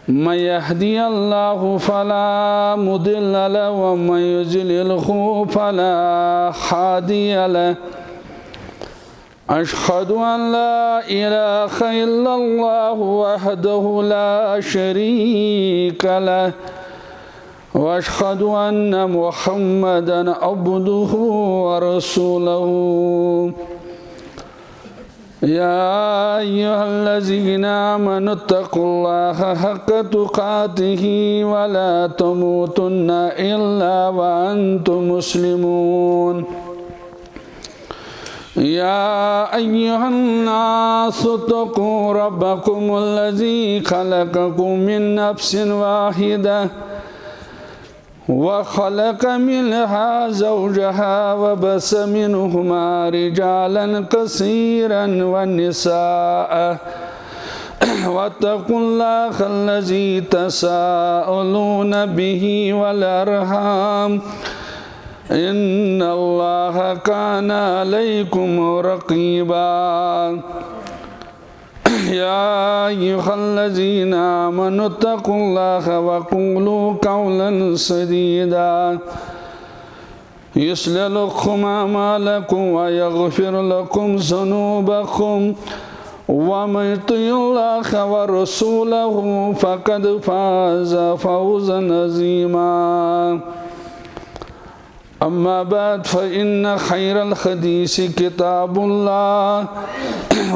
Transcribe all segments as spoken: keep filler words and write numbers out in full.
من يهدي الله فلا مضل له ومن يضلله فلا هادي له. أشهد أن لا إله إلا الله وحده لا شريك له، وأشهد أن محمدا عبده ورسوله. يا أيها الذين آمنوا اتقوا الله حق تقاته ولا تموتن إلا وأنتم مسلمون. يا أيها الناس اتقوا ربكم الذي خلقكم من نفس واحدة وخلق منها زوجها وبث منهما رجالا كثيرا ونساء، واتقوا الله الذي تساءلون به والأرحام، إن الله كان عليكم رقيبا. يا أيها الذين آمنوا اتقوا الله وقولوا قولا سديدا يصلح لكم أعمالكم ويغفر لكم ذنوبكم ومن يطع الله ورسوله فقد فاز فوزا عظيما. أما بعد، فإن خير الحديث كتاب الله،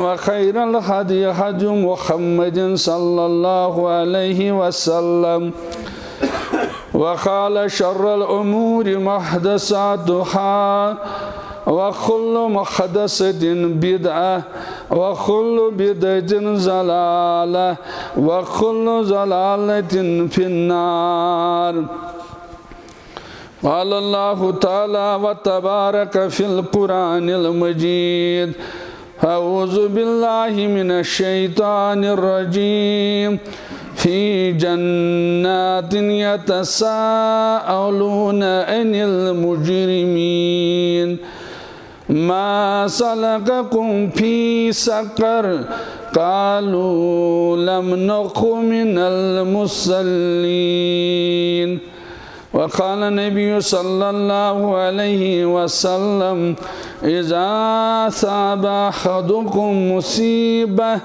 وخير الهدي هدي محمد صلى الله عليه وسلم، وقال شر الأمور محدثاتها، وكل محدثة بدعة، وكل بدعة ضلالة، وكل ضلالة في النار. قال الله تعالى وتبارك في القرآن المجيد: أعوذ بالله من الشيطان الرجيم. في جنات يتساءلون عن المجرمين. ما سلككم في سقر؟ قالوا لم نك من المصلين. وقال النبي صلى الله عليه وسلم: إذا أصاب أحدكم مصيبة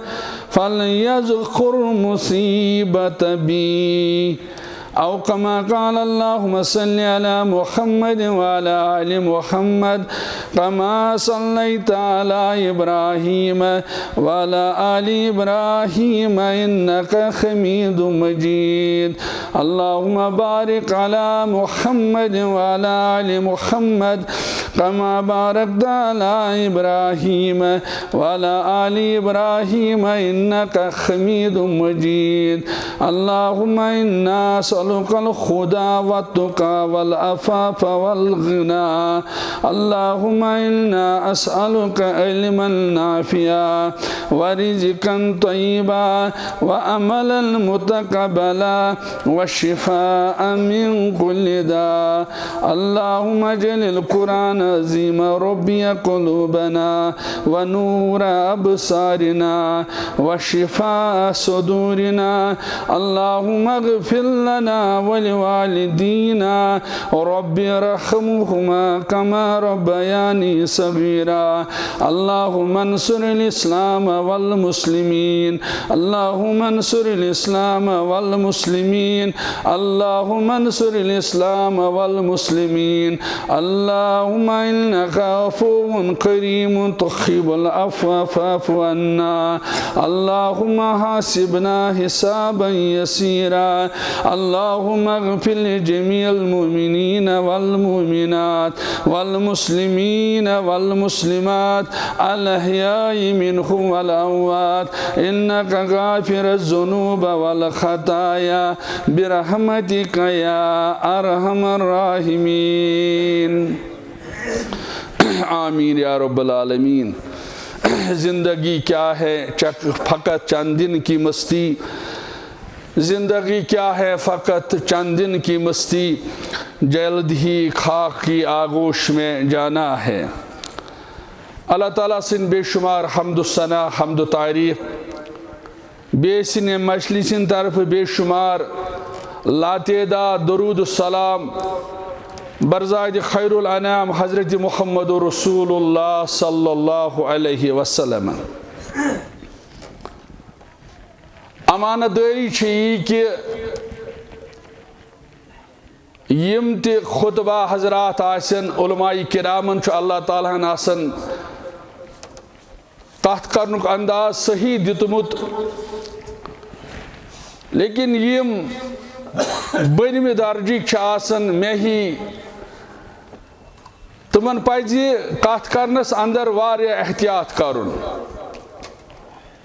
فليذكر مصيبة بي، أو كما قال. اللهم صل على محمد وعلى آل محمد كما صليت على إبراهيم وعلى آل إبراهيم إنك حميد مجيد. اللهم بارك على محمد وعلى آل محمد كما باركت على إبراهيم وعلى آل إبراهيم إنك حميد مجيد. اللهم إنا نسألك الهدى والتقى والعفاف والغنى. اللهم إنا نسألك علما نافعا ورزقا طيبا وعملا متقبلا وشفاء من كل داء. اللهم اجعل القرآن العظيم ربيع قلوبنا ونور أبصارنا وشفاء صدورنا. اللهم اغفر لنا ولوالدينا، رب ارحمهما كما ربياني صغيرا. اللهم انصر الإسلام والمسلمين. اللهم انصر الإسلام والمسلمين. اللهم انصر الإسلام والمسلمين. اللهم إنك عفو كريم تحب العفو فاعف عنا. اللهم حاسبنا حسابا يسيرا. اللهم اغفر لجميع المؤمنين والمؤمنات والمسلمين والمسلمات الأحياء منهم والأموات إنك غافر الذنوب والخطايا برحمتك يا أرحم الراحمين. آمين يا رب العالمين. زندگی کیا ہے چک-، فقط چند دن کی مستی۔ زندگی کیا ہے فقط چند دن کی مستی، جلد ہی خاک کی آغوش میں جانا ہے۔ اللہ تعالیٰ سٕنٛدۍ بے شمار حمد و ثنا، حمد و تعریف۔ بیٚیہِ سٕنٛدِ مجلسہِ ہٕنٛدِ طرفہٕ بے شمار لاتعداد درود و سلام برزاد خیر الانام حضرت محمد رسول اللہ صلی اللہ علیہ وسلم۔ امانت دٲری چھِ یی کہِ یِم تہِ خطبہ حضرات آسن، علماء کرامن چھُ اللہ تعالیٰ ہن آسان تتھ کرنُک انداز صحیح دیُتمُت، لیکن یِم بٔنمہِ درجٕکۍ چھِ آسان، مےٚ ہی، تِمن پزِ کتھ کرنس اندر واریاہ احتیاط کرُن۔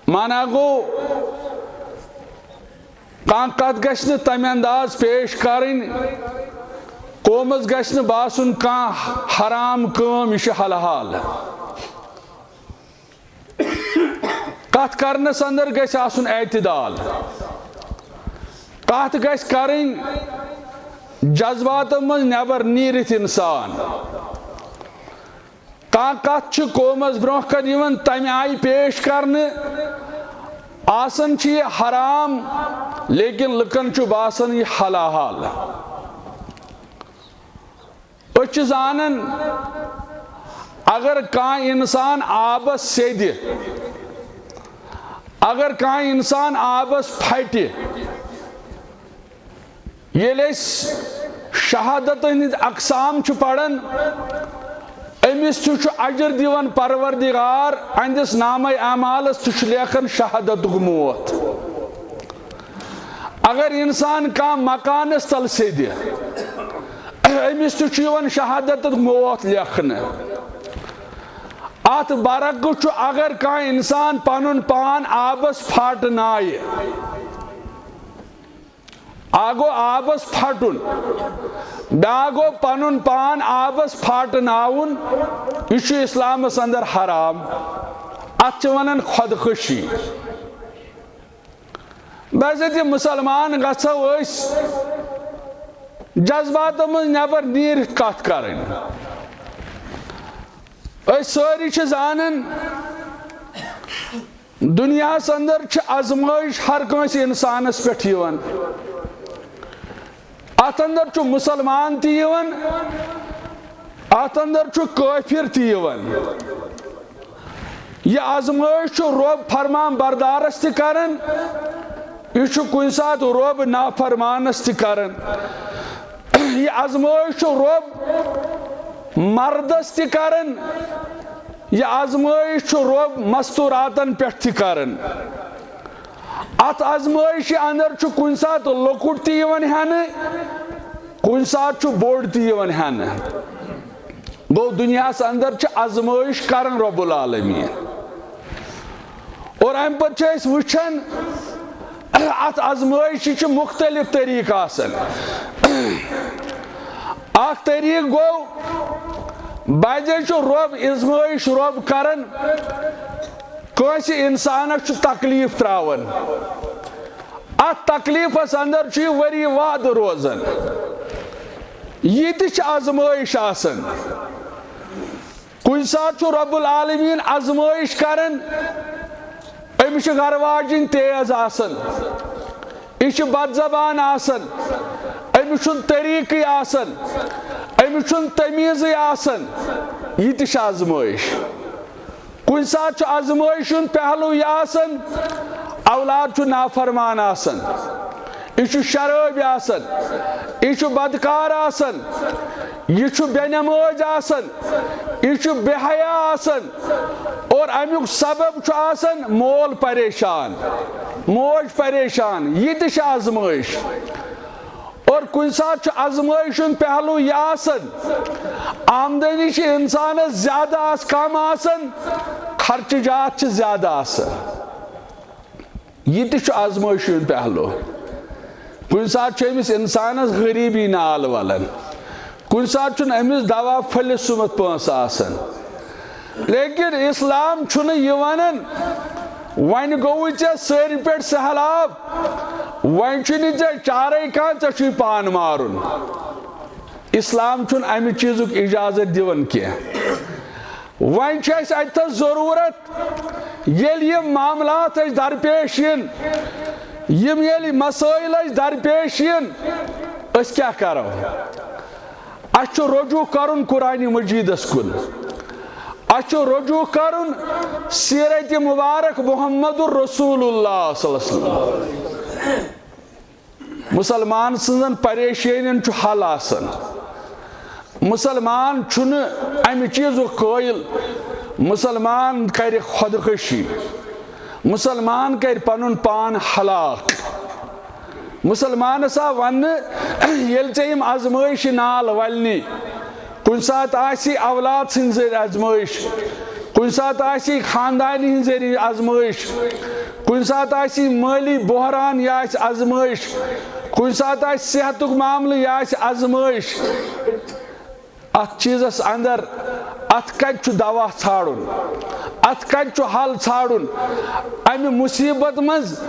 مانا گوٚو، کانٛہہ کتھ گژھِ نہٕ تمہِ انداز پیش کرٕنۍ، قومس گژھِ نہٕ باسُن کانٛہہ حرام کٲم، یہِ چھِ حلحال۔ کتھ کرنس اندر گژھِ آسُن اعتدال۔ کتھ گژھِ کرٕنۍ جذباتو منٛز نٮ۪بر نیٖرِتھ انسان۔ کانٛہہ کتھ چھِ قومس برونٛہہ کنہِ یِوان تمہِ آیہِ پیش کرنہٕ، آسان چھِ یہِ حرام، لیکن لُکن چھُ باسان یہِ حلال۔ أسۍ چھِ زانان، اگر کانٛہہ انسان آبس سیٚدِ، اگر کانٛہہ انسان آبس پھٹہِ، ییٚلہِ أسۍ شہادتن ہٕنٛدۍ اقسام چھِ پران، أمِس تہِ چھُ اجر دِوان پروردگار، أہنٛدِس نامہ اعمالس تہِ چھُ لیکھان شہادتُک موت۔ اگر انسان کانٛہہ مکانس تل سیٚدِ، أمِس تہِ چھُ یِوان شہادتُک موت لیکھنہٕ۔ اتھ برعکس چھُ، اگر کانٛہہ انسان پنُن پان آبس پھاٹنایہِ، اکھ گوٚو آبس پھٹُن، بیاکھ گوٚو پنُن پان آبس پھاٹناوُن، یہِ چھُ اسلامس اندر حرام۔ اتھ چھِ ونان خودکشی۔ بحیثیت مسلمان گژھو أسۍ جذباتو منٛز نٮ۪بر نیٖرِتھ کتھ کرٕنۍ۔ أسۍ سٲری چھِ زانان، دُنیاہس اندر چھِ آزمٲیش ہر کٲنٛسہِ انسانس پٮ۪ٹھ یِوان۔ اتھ اندر چھُ مسلمان تہِ یِوان، اتھ اندر چھُ کٲفر تہِ یِوان۔ یہِ آزمٲیش چھُ رۄب فرمان بردارس تہِ کران، یہِ چھُ کُنہِ ساتہٕ رۄب نافرمانس تہِ کران۔ یہِ آزمٲیش چھُ رۄب مردس تہِ کران، یہِ آزمٲیش چھُ رۄب مستوراتن پٮ۪ٹھ تہِ کران۔ اتھ آزمٲیشہِ اندر چھُ کُنہِ ساتہٕ لۄکُٹ تہِ یِوان ہٮ۪نہٕ، کُنہِ ساتہٕ چھُ بوٚڑ تہِ یِوان ہٮ۪نہٕ۔ گوٚو، دُنیاہس اندر چھِ آزمٲیش کران رب العالمین۔ اور امہِ پتہٕ چھِ أسۍ وٕچھان، اتھ آزمٲیشہِ چھِ مختلف طریقہٕ آسان۔ اکھ طریقہٕ گوٚو، بعضے چھُ رب آزمٲیش رب کران، کٲنٛسہِ انسانس چھُ تکلیف تراوان۔ اتھ تکلیفس اندر چھُ یہِ ؤری وادٕ روزان۔ یہِ تہِ چھِ آزمٲیش آسان۔ کُنہِ ساتہٕ چھُ رب العالمین آزمٲیش کران، أمِس چھِ گرٕ واجِنۍ تیز آسان، یہِ چھِ بد زبان آسان، أمِس چھُنہٕ طریٖقٕے آسان، أمِس چھُنہٕ تمیٖزٕے آسان۔ یہِ تہِ چھِ آزمٲیش۔ کُنہِ ساتہٕ چھُ آزمٲیش ہُنٛد پہلو یہِ آسان، اولاد چھُ نافرمان آسان، یہِ چھُ شرٲبۍ آسان، یہِ چھُ بدکار آسان، یہِ چھُ بے نمٲز آسان، یہِ چھُ بے حیا آسان، اور امیُک سبب چھُ آسان مول پریشان، موج پریشان۔ یہِ تہِ چھِ آزمٲیش۔ اور کُنہِ ساتہٕ چھُ آزمٲیش ہُنٛد پہلو یہِ آسان، آمدنی چھِ انسانس زیادٕ آس کم آسان، خرچہٕ جات چھِ زیادٕ آسان۔ یہِ تہِ چھُ آزمٲیشہِ ہُنٛد پہلو۔ کُنہِ ساتہٕ چھُ أمِس انسانس غریٖبی نال ولان، کُنہِ ساتہٕ چھُنہٕ أمِس دوا پھٔلِس سُمتھ پونٛسہٕ آسان۔ لیکن اسلام چھُنہٕ یہِ ونان، وۄنۍ گوٚوُے ژےٚ سٲرِن پٮ۪ٹھ سہلاب، وۄنۍ چھُنہٕ ژےٚ چارے کانٛہہ، ژےٚ چھُے پان مارُن۔ اسلام چھُنہٕ امہِ چیٖزُک اجازت دِوان کینٛہہ۔ وۄنۍ چھُ اسہِ اتہِ تھس ضروٗرت، ییٚلہِ یِم معاملات اَسہِ درپیش یِن، یِم ییٚلہِ مسٲیِل اَسہِ درپیش یِن، أسۍ کیٛاہ کرو؟ اَسہِ چھُ رجوع کرُن قرآنِ مجیدس کُن۔ اَسہِ چھُ رجوع کرُن سیرتِ مبارک محمد رسول اللہ صلی اللہ علیہ وسلم۔ مسلمان سٕنٛزن پریشٲنین چھُ حل آسان۔ مسلمان چھُنہٕ امہِ چیٖزُک قٲیِل۔ مسلمان کرِ خۄدکٔشی۔ مسلمان کرِ پنُن پان ہلاک۔ مسلمانس آو وننہٕ، ییٚلہِ ژےٚ یِم آزمٲیشہِ نال ولنہِ، کُنہِ ساتہٕ آسی اولاد سٕنٛدِ ذٔریعہٕ آزمٲیش، کُنہِ ساتہٕ آسی خاندانہِ ہٕنٛدِ ذٔریعہٕ آزمٲیش، کُنہِ ساتہٕ آسی مٲلی بحران یا آسہِ آزمٲیش، کُنہِ ساتہٕ آسہِ صحتُک معاملہٕ یا آسہِ آزمٲیش۔ اتھ چیٖزس اندر، اتھ کتہِ چھُ دوا ژھانڈُن؟ اتھ کتہِ چھُ حل ژھانڈُن؟ امہِ مصیبت منٛز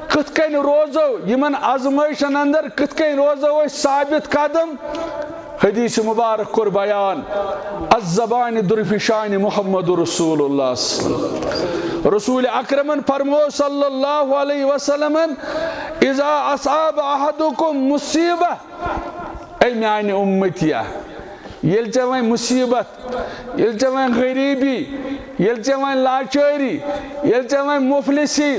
کِتھ کٔنۍ روزو؟ یِمن آزمٲیشن اندر کِتھ کٔنۍ روزو أسۍ ثابت قدم؟ حدیث مبارک کوٚر بیان، الزبان درفشان محمد رسول اللہ۔ رسول اکرمن فرمو صلی اللہ علیہ وسلمن، اذا اصاب احدکم مصیبہ، اے میانہِ امتیا، ییٚلہِ ژےٚ وۄنۍ مصیبت، ییٚلہِ ژےٚ وۄنۍ غریبی، ییٚلہِ ژےٚ وۄنۍ لاچٲری، ییٚلہِ ژےٚ وۄنۍ مفلسی،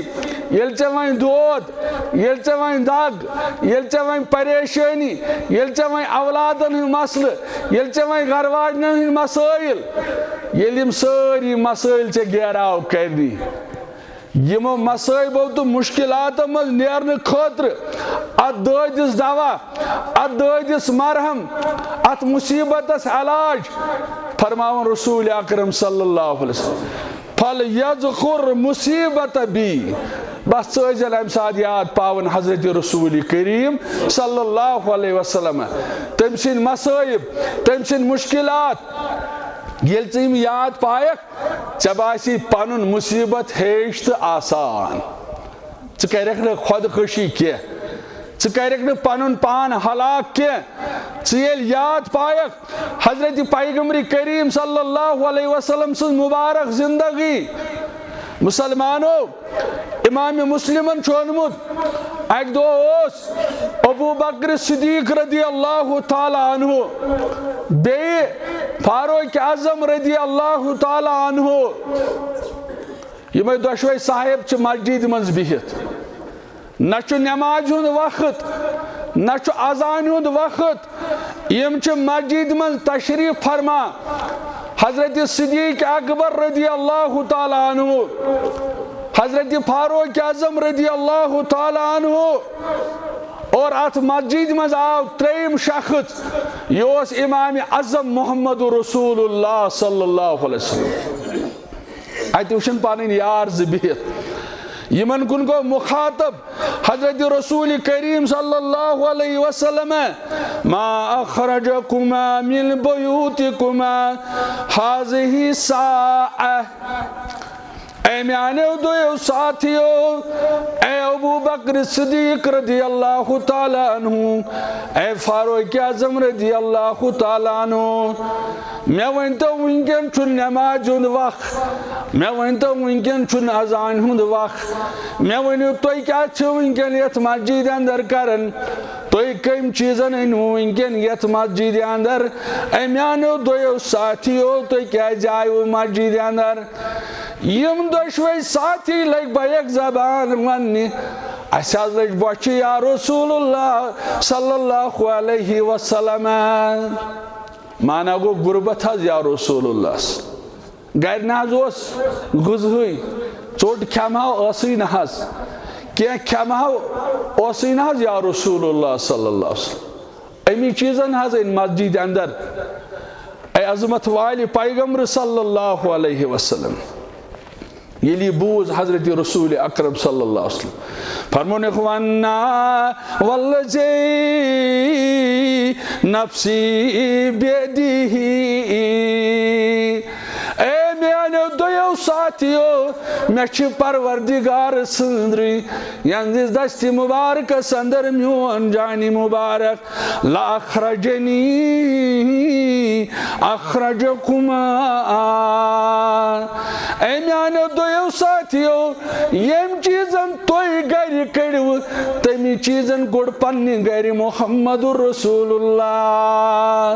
ییٚلہِ ژےٚ وۄنۍ دود، ییٚلہِ ژےٚ وۄنۍ دگ، ییٚلہِ ژےٚ وۄنۍ پریشٲنی، ییٚلہِ ژےٚ وۄنۍ اولادن ہٕنٛدۍ مسلہٕ، ییٚلہِ ژےٚ وۄنۍ گرٕ واجنٮ۪ن ہٕنٛدۍ مسٲیل، ییٚلہِ یِم سٲری مسٲیل ژےٚ گیراو کرنی، یِمو مصٲیبو تہٕ مُشکِلاتو منٛز نیرنہٕ خٲطرٕ اتھ دٲدِس دوا، اتھ دٲدِس مرہم، اتھ مصیبتس علاج فرماوان رسول اکرم صلی اللہ علیہ وسلم، "فَلْيَذْكُرْ مُصِيبَتَ بِي"۔ بس ژٕ ٲسۍ زن امہِ ساتہٕ یاد پاوان حضرت رسول کریم صلی اللہ علیہ وسلم، تٔمۍ سٕنٛدۍ مصٲیب، تٔمۍ سٕنٛدۍ مُشکِلات۔ ییٚلہِ ژٕ یِم یاد پایکھ، ژےٚ باسی پنُن مصیبت ہیٚچھ تہٕ آسان۔ ژٕ کرکھ نہٕ خۄدکٔشی کینٛہہ، ژٕ کرکھ نہٕ پنُن پان ہلاک کینٛہہ۔ ژٕ ییٚلہِ یاد پایکھ حضرت پیغمبر کریم صلی اللہ علیہ وسلم سٕنٛز مبارک زندگی، مسلمانو، امام مسلمن چھُ ووٚنمُت، اکہِ دۄہ اوس ابو بکر صدیق رضی اللہ تعالیٰ عنہ، بیٚیہِ فاروق اعظم رضی اللہ تعالیٰ عنہ، یِمے دۄشوے صاحب چھِ مسجد منٛز بِہِتھ۔ نہ چھُ نمازِ ہُنٛد وقت، نہ چھُ اذانہِ ہُنٛد وقت۔ یِم چھِ مسجد منٛز تشریف فرما۔ حضرت صدیق اکبر رضی اللہ تعالیٰ عنہ، حضرت فاروق اعظم رضی اللہ تعالیٰ عنہ، اور اتھ مسجد منٛز آو ترٛیٚیِم شخص، یہِ اوس امام اعظم محمد رسول اللہ صلی اللہ علیہ وسلم۔ اتہِ وٕچھن پنٕنۍ یار زٕ بِہِتھ، یِمن کُن گوٚو مُخاطب حضرت رسول کریم صلی اللہ علیہ وسلم، "ما اخرجکما من بیوتکما هذه الساعة"۔ اے میانیو دویو ساتھیو، اے ابو بکر صدیق رضی اللہ تعالیٰ عنہ، اے فاروق اعظم رضی اللہ تعالیٰ عنہ، مےٚ ؤنۍ تو، وٕنکٮ۪ن چھُ نمازِ ہُنٛد وق، مےٚ ؤنۍ تو، وٕنکٮ۪ن چھُ اذانہِ ہُنٛد وق، مےٚ ؤنِو، تُہۍ کیٛاہ چھِو وٕنکٮ۪ن یتھ مسجدِ اندر کران؟ تُہۍ کٔمۍ چیٖزن أنِو وٕنکٮ۪ن یتھ مسجدِ اندر؟ اے میانیو دویو ساتھیو، تُہۍ کیٛازِ آیوٕ مسجدِ اندر؟ یِم دۄشوے ساتھی لٔگۍ بیک زبان وننہِ، "اسہِ حظ لٔج بۄچھِ یا رسول اللہ صلی اللہ علیہ وسلم۔" مانا گوٚو غربت حظ یا رسول اللہ۔ گرِ نہ حظ اوس غذہٕے، ژوٚٹ کھٮ۪مہو ٲسٕے نہ حظ، کینٛہہ کھٮ۪مہو اوسٕے نہ حظ یا رسول اللہ صلی اللہ علیہ وسلم۔ امی چیزن حظ أنۍ مسجد اندر۔ اے عظمت والہِ پیغمبر صلی اللہ علیہ وسلم۔ ییٚلہِ یہِ بوٗز حضرت رسول اکرم صلی اللہ علیہ وسلم، فرمونکھ، "وَنَّا وَالَّذِي نَفْسِي بِيَدِهِ"۔ اے میانیو دویو ساتھیو، مےٚ چھِ پروردگار سٕنٛدرٕے یِہنٛدِس دستِ مبارکس اندر میون جانِ مبارک، لَأَخْرَجَنِي أَخْرَجَكُمَا۔ اے میانیو دویو ساتھیو، ییٚمۍ چیٖزن تُہۍ گرِ کٔڑِو، تَمی چیٖزن کوٚڑ پننہِ گرِ محمد رسول اللہ۔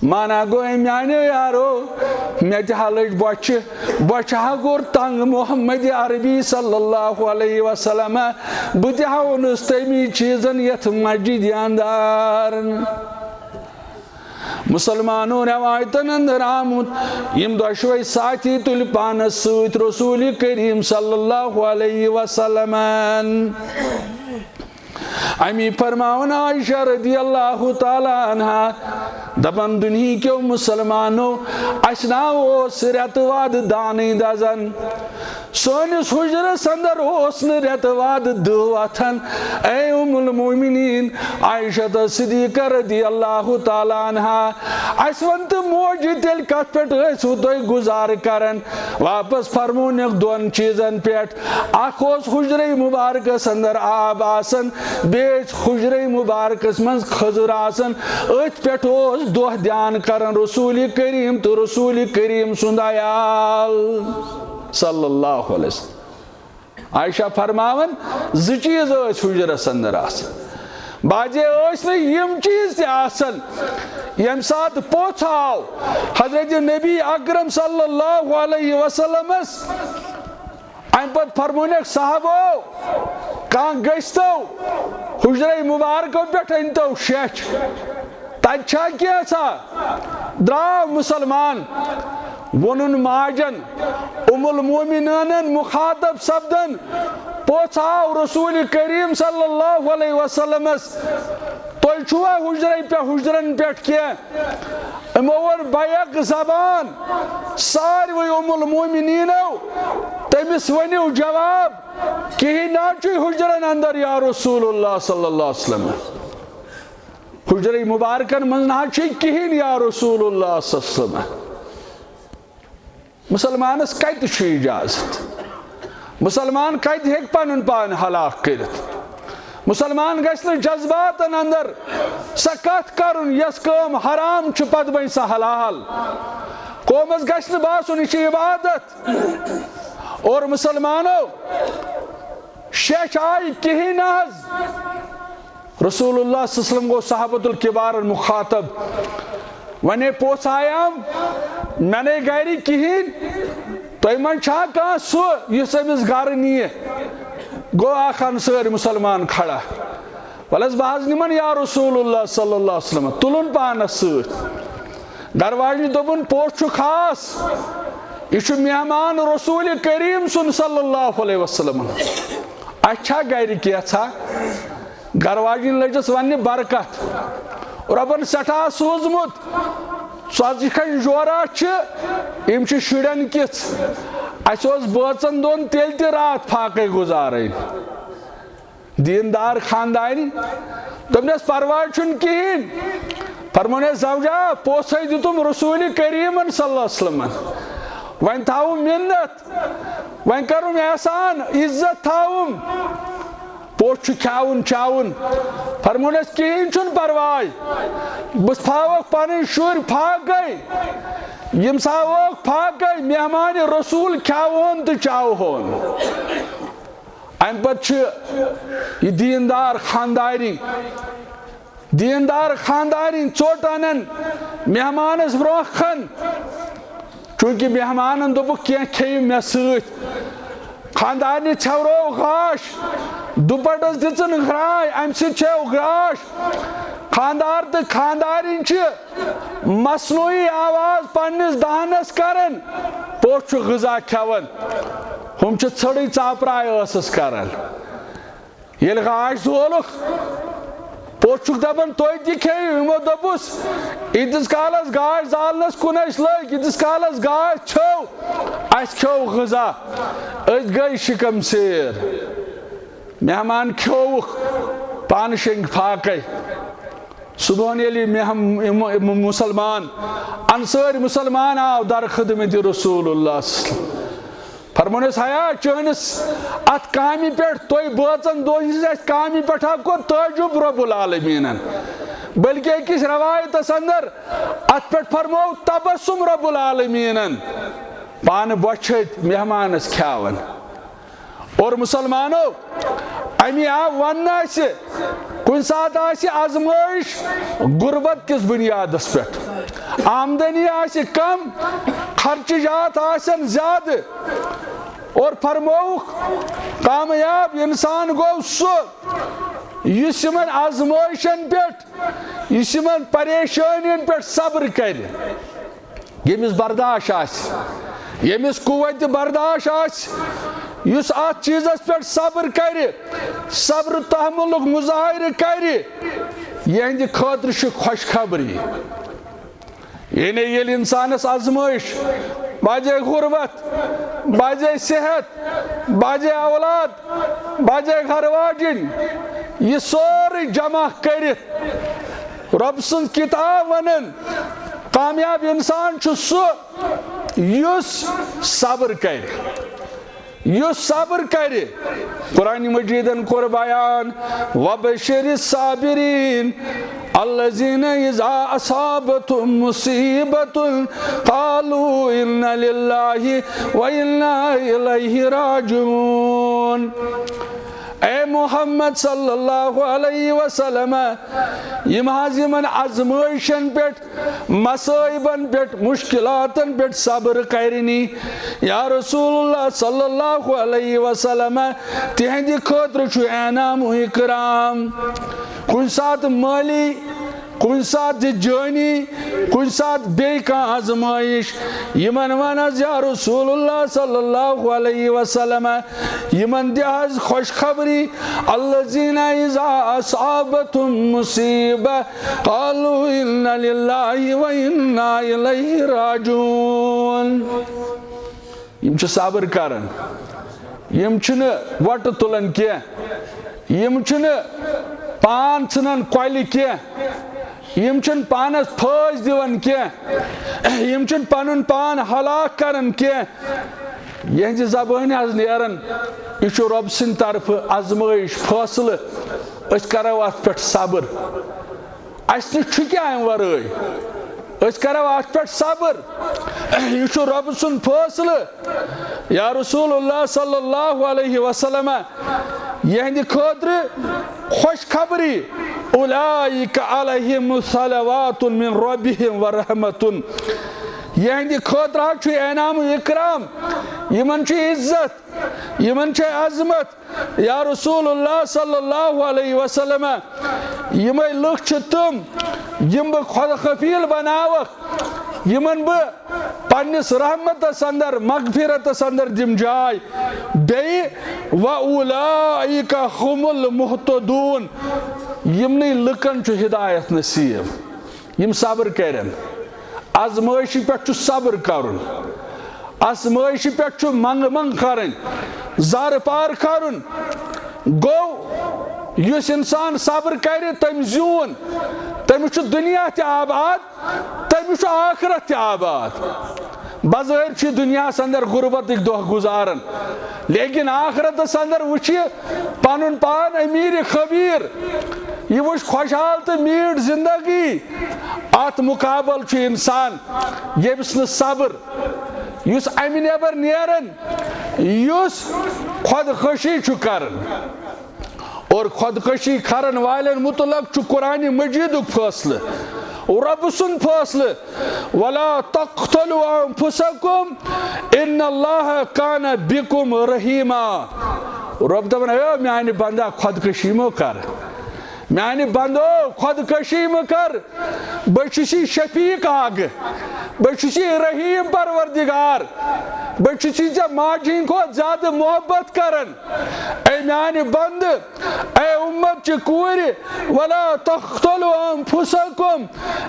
مانا گوٚو، اے میانیو یارو، مےٚ تہِ ہا لٔج بۄچھِ، بۄچھِ ہا کوٚر تنگ محمد عربی صلی اللہ علیہ وسلم۔ بہٕ تہِ ہا اوٚنُس تَمی چیٖزن یَتھ مسجدِ اندر۔ مسلمانو، روایتن اندر آمُت، یِم دۄشوے ساتھی تُلۍ پانس سۭتۍ رسول کریم صلی اللہ علیہ وسلم۔ امی فرماوان عائشہ رضی اللہ تعالیٰ عنہا، دپان، دُنہیٖکیو مسلمانو، اسہِ نا اوس رٮ۪تہٕ واد دانٕے دزان، سٲنِس حُجرس اندر اوس نہٕ رٮ۪تہٕ واد دٕہ وۄتھان۔ اے ام المومنین عائشہ صدیقہ رضی اللہ تعالیٰ عنہا، اسہِ ون تہٕ موجہِ، تیٚلہِ کتھ پٮ۪ٹھ ٲسوٕ تُہۍ گُزارٕ کران؟ واپس فرمونکھ دۄن چیٖزن پٮ۪ٹھ۔ اکھ اوس حجرے مبارکس اندر آب آسان، بیٚیہِ ٲسۍ حجرے مبارکس منٛز خٔزٕر آسان، أتھۍ پٮ۪ٹھ اوس دۄہ دیان کران رسول کریم تہٕ رسول کریم سُنٛد عیال صلی اللہ علیہ وسلم۔ عائشہ فرماوان، زٕ چیٖز ٲسۍ حجرس اندر آسان۔ بعضے ٲسۍ نہٕ یِم چیٖز تہِ آسان۔ ییٚمہِ ساتہٕ پوٚژھ آو حضرت نبی اکرم صلی اللہ علیہ وسلمس، امہِ پتہٕ فرمونکھ صحابو، کانٛہہ گٔژھتو حجرے مبارکو پٮ۪ٹھ أنۍتو شیٚچھ۔ تتہِ چھا کینٛژھا؟ درٛاو مسلمان، ووٚنُن ماجن، ام المومنینن مخاطب سپدن، پوٚژھ آو رسول کریم صلی اللہ علیہ وسلمس، تُہۍ چھُوا حجرے پٮ۪ٹھ، حجرن پٮ۪ٹھ کینٛہہ؟ یِمو ووٚن بیک زبان، ساروٕے ام المومنینو، تٔمِس ؤنِو جواب، کِہیٖنۍ نہ چھُے حجرن اندر یا رسول اللہ صلی اللہ علیہ وسلم۔ حجرے مبارکن منٛز نہ چھُے کِہیٖنۍ یا رسول اللہ صلی اللہ علیہ وسلم۔ مسلمانس کتہِ چھُ اجازت؟ مسلمان کتہِ ہیٚکہِ پنُن پان ہلاک کٔرِتھ؟ مسلمان گژھِ نہٕ جذباتن اندر سۄ کتھ کرُن، یۄس کٲم حرام چھِ، پتہٕ بنہِ سۄ حلال۔ قومس گژھِ نہٕ باسُن، یہِ چھِ عبادت۔ اور مسلمانو، شیٚچھ آیہِ کِہیٖنۍ نہ حظ۔ رسول اللہ صلی اللہ علیہ وسلم گوٚو صحابۃ الکبارن مخاطب۔ ونے پوٚژھ آیام، مےٚ نے گرِ کِہیٖنۍ، تۄہہِ منٛز چھا کانٛہہ سُہ یُس أمِس گرٕ نِیہِ؟ گوٚو اکھ انصٲرۍ مسلمان کھڑا، وَلہٕ حظ بہٕ حظ نِمن یا رسول اللہ صلی اللہ علیہ وسلم، تُلُن پانس سۭتۍ۔ گرٕ واجنہِ دوٚپُن، پوٚژھ چھُ خاص، یہِ چھُ مہمان رسول کریم سُنٛد صلی اللہ علیہ وسلم۔ اَسہِ چھا گرِ کینٛژھا؟ گرٕ واجِنۍ لٔجِس وَننہِ برکت۔ رۄبَن سٮ۪ٹھاہ سوٗزمُت۔ ژۄچہِ کھنٛج جورا چھِ، یِم چھِ شُرٮ۪ن کِژھ۔ اَسہِ اوس بٲژَن دۄن تیٚلہِ تہِ راتھ فاقَے گُزارٕنۍ۔ دیٖندار خاندارِ۔ دوٚپنَس، پَرواے چھُنہٕ کِہیٖنۍ۔ فرمونَس، زوجا، پوٚژھَے دیُتُم رسوٗلِ کریٖمَن صلی اللہ علیہ وسلمَن۔ وۄنۍ تھاوُم مِنت۔ وۄنۍ کرُم احسان، عزت تھاوُم۔ پوٚژھ چھُ کھیاوُن چاوُن۔ فرمونس، کِہیٖنۍ چھُنہٕ پرواے، بہٕ تھاوکھ پنٕنۍ شُرۍ فاقے۔ یِم تھاوکھ فاقے، مہمان رسول کھیاوہون تہٕ چاوہون۔ امہِ پتہٕ چھِ یہِ دیٖندار خانداری دیٖندار خاندارِنۍ ژوٚٹ انان مہمانس برونٛہہ کن۔ چونکہ مہمانن دوٚپُکھ، کینٛہہ کھیٚیِو مےٚ سۭتۍ۔ خاندارنہِ ژھٮ۪ورٲو گاش، دوپٹس دِژٕن گرٛاے، امہِ سۭتۍ چھیو گاش۔ خاندار تہٕ خاندارِنۍ چھِ مصنوعی آواز پننِس دہنس کران، پوٚژھ چھُ غذا کھٮ۪وان۔ ہُم چھِ ژھٔڑٕے ژاپراے ٲسس کران۔ ییٚلہِ گاش زولُکھ، پوٚژھ چھُکھ دَپان، تُہۍ تہِ کھیٚیِو۔ یِمو دوٚپُس، ییٖتِس کالَس گاش زالنَس کُن اَسہِ لٔگۍ، ییٖتِس کالَس گاش ژھیوٚو، اَسہِ کھیوٚو غذا، أسۍ گٔے شِکَم سیر۔ مہمان کھیوٚوُکھ، پانہٕ شیٚنگۍ فاقَے۔ صبحن ییٚلہِ مےٚ ہم-، یِم، یِم مُسلمان، انصٲرۍ مُسلمان آو در خدمت رسول اللہ صلی اللہ علیہ وسلم۔ فرمونس، ہیا، چٲنِس اتھ کامہِ پٮ۪ٹھ، تۄہہِ بٲژن دۄن ہٕنٛزِ اتھ کامہِ پٮ۪ٹھ ہا کوٚر تعجب رب العالمیٖنن، بلکہِ أکِس رٮ۪وایتس اندر اتھ پٮ۪ٹھ فرموو تبسم رب العالمیٖنن، پانہٕ بۄچھِ ۂتۍ مہمانس کھیاون۔ اور مسلمانو، امی آو وننہٕ اسہِ، کُنہِ ساتہٕ آسہِ آزمٲیش غربت کِس بنیادس پٮ۪ٹھ، آمدنی آسہِ کم، خرچہٕ جات آسن زیادٕ۔ اور فرمووُکھ، کامیاب انسان گوٚو سُہ یُس یِمن آزمٲیشن پٮ۪ٹھ، یُس یِمن پریشٲنین پٮ۪ٹھ صبر کرِ، ییٚمِس برداشت آسہِ، ییٚمِس قوت برداشت آسہِ، یُس اتھ چیٖزس پٮ۪ٹھ صبر کرِ، صبر تحملُک مظاہرٕ کرِ، یِہنٛدِ خٲطرٕ چھِ خۄشخبری۔ یعنی ییٚلہِ انسانس آزمٲیش، بعضے غربت، بعضے صحت، بعضے اولاد، بعضے گھر واجِنۍ، یہِ سورُے جمع کٔرِتھ رۄب سٕنٛز کتاب ونان، کامیاب انسان چھُ سُہ یُس صبر کرِ، یُس صبر کرِ۔ قرآن مجیدن کوٚر بیان، وبشر الصابرین الذین اذا اصابتهم مصیبة قالوا انا للہ وانا الیہ راجعون۔ اے محمد صلی اللہ علیہ وسلم، یِم حظ یِمن آزمٲیشن پٮ۪ٹھ، مصٲیبن پٮ۪ٹھ، مشکلاتن پٮ۪ٹھ صبر کرنی، یا رسول اللہ صلی اللہ علیہ وسلم، تِہنٛدِ خٲطرٕ چھُ انعام و اکرام۔ کُنہِ ساتہٕ مٲلی، کُنہِ ساتہٕ جٲنی، کُنہِ ساتہٕ بیٚیہِ کانٛہہ آزمٲیش۔ یِمن وَن حظ، یا رسول اللہ صلی اللہ علیہ وسلم، یِمن دِ حظ خوشخبری، الذین اذا اصابتهم مصیبہ قالوا انا للہ وانا الیہ راجعون۔ یِم چھِ صبر کران، یِم چھِنہٕ وۄٹہٕ تُلان کینٛہہ، یِم چھِنہٕ پان ژھٕنان کۄلہِ کینٛہہ، یِم چھِنہٕ پانس پھٲسۍ دِوان کینٛہہ، یِم چھِنہٕ پنُن پان ہلاک کران کینٛہہ۔ یِہنٛزِ زبٲنۍ حظ نیران، یہِ چھُ رۄب سٕنٛدِ طرفہٕ آزمٲیش، فٲصلہٕ، أسۍ کرو اتھ پٮ۪ٹھ صبر۔ اسہِ نِش چھُ کیٛاہ امہِ ورٲے؟ أسۍ کرو اتھ پٮ۪ٹھ صبر۔ یہِ چھُ رۄب سُنٛد فٲصلہٕ۔ یا رسول اللہ صلی اللہ علیہ وسلم، یِہنٛدِ خٲطرٕ خوشخبری، اولئک علیہم صلوات من ربہم ورحمۃ۔ یِہنٛدِ خٲطرٕ حظ چھُ انعام و اکرام، یِمن چھُ عزت، یِمن چھِ عظمت۔ یا رسول اللہ صلی اللہ علیہ وسلم، یِمے لُکھ چھِ تِم، یِم بہٕ خۄد خفیل بناوکھ، یِمن بہٕ پننِس رحمتس اندر، مغفرتس اندر دِم جاے۔ بیٚیہِ، وَأُولَٰئِكَ هُمُ الْمُهْتَدُونَ، یِمنٕے لُکن چھُ ہدایت نصیب۔ یِم صبر کرن، آزمٲیشہِ پٮ۪ٹھ چھُ صبر کرُن، آزمٲیشہِ پٮ۪ٹھ چھُ منٛگہٕ منٛگ کرٕنۍ، زارٕ پار کرُن۔ گوٚو، یُس انسان صبر کرِ، تٔمۍ زیوٗن، تٔمِس چھُ دُنیا تہِ آباد، تٔمِس چھُ آخرت تہِ آباد۔ بظٲہر چھُ دُنیاہس اندر غربتٕکۍ دۄہ گُزاران، لیکن آخرتس اندر وٕچھِ پنُن پان امیر خبیر، یہِ وٕچھ خۄشحال تہٕ میٖٹھ زندگی۔ اتھ مقابل چھُ انسان ییٚمِس نہٕ صبر، یُس امہِ نٮ۪بر نیران، یُس خۄدکٔشی چھُ کران۔ اور خۄدکٔشی کرن والٮ۪ن متعلق چھُ قرآن مجیدُک فٲصلہٕ، رۄبہٕ سُنٛد فٲصلہٕ، ولا تقتلوا انفسکم ان اللہ کان بکم رحیما۔ رۄب دپان، اے میانہِ بندا، خۄدکٔشی مہٕ کر، میانہِ بندو، خۄدکٔشی مہٕ کر۔ بہٕ چھُسی شفیق اکھ، بہٕ چھُسی رحیم پروردگار، بہٕ چھُسی ژےٚ ماجہِ ہٕنٛدِ کھۄتہٕ زیادٕ محبت کران۔ اے میانہِ بندٕ، اے اُمت چہِ کورِ، ولا تقتلوا انفسکم